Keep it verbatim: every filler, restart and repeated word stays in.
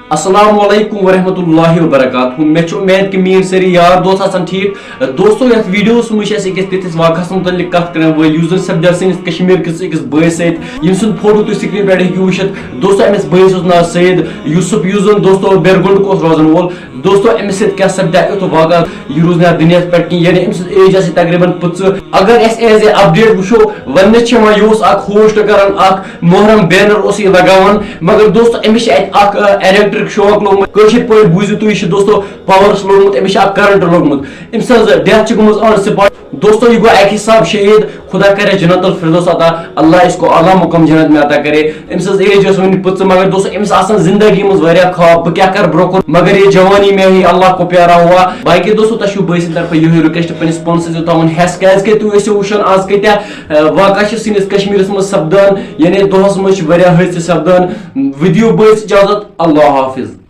السلام علیکم ورحمۃ اللہ وبرکاتہ۔ مےٚ چھُ اُمید کہِ میٲنۍ سٲری یار دوست آسن ٹھیٖک۔ دوستو، یتھ ویڈیوس منٛز چھِ أسۍ أکِس تِتھِس واقعس مُتعلق کتھ کران وٲلۍ، یُس زن سپدیو سٲنِس کشمیر کِس أکِس بٲے سۭتۍ، ییٚمۍ سُنٛد فوٹو تُہۍ سکرین پٮ۪ٹھ ہیٚکِو وٕچھِتھ۔ دوستو، أمِس بٲے سُنٛد ناو سعید یوسف، یُس زن دوستو بیرگنڈُک اوس روزان وول۔ دوستو، أمِس سۭتۍ کیٛاہ سپدیو یُتھ واقعہ، یہِ روٗز نہٕ اَتھ دُنیاہَس پٮ۪ٹھ کِہیٖنۍ، یعنی أمۍ سٕنٛز ایج آسہِ تقریباً پٕنٛژٕہ۔ اگر أسۍ ایز اے اپڈیٹ وٕچھو، وننہٕ چھِ یِوان یہِ اوس اکھ ہوسٹ کران، اکھ محرم بینر اوس یہِ لگاوان، مگر دوستو، أمِس چھِ اَتہِ اکھ، اَ، الیکٹرک شاک لوٚگمُت۔ کٲشِر پٲٹھۍ بوٗزِو تُہۍ، یہِ چھُ دوستو پاورس لوٚگمُت، أمِس چھِ اکھ کرنٹ لوٚگمُت۔ أمۍ سٕنٛز ڈیتھ چھِ گٔمٕژ آن سپاٹ۔ دوستو، یہِ گوٚو اَکہِ حساب شہیٖد، خدا کرِ جنت الفردوس عطا، اللہ اس کو اعلیٰ مقام جنت میں عطا کرے۔ أمۍ سٕنٛز ایج ٲس وُنہِ پٕنٛژٕہ، مگر دوستو، أمِس آسان زندگی منٛز واریاہ خواب، بہٕ کیٛاہ کَرٕ برٛونٛہہ کُن، مگر یہ جوانی میں ہی اللہ کو پیارا ہوا۔ باقٕے دوستو، تۄہہِ چھُو بٲے سٕنٛدِ طرفہٕ یِہوٚے رِکویسٹ پنٛنِس پانَس سۭتۍ تھاوُن ہٮ۪س، کیٛازِکہِ تُہۍ ٲسِو وٕچھان آز کۭتیٛاہ، اَ، واقعہ چھِ سٲنِس کشمیٖرَس منٛز سپدان، یعنی دۄہَس منٛز چھِ واریاہ حٲدثہٕ سپدان۔ وِدیو بٲے اجازت، اللہ حافظ۔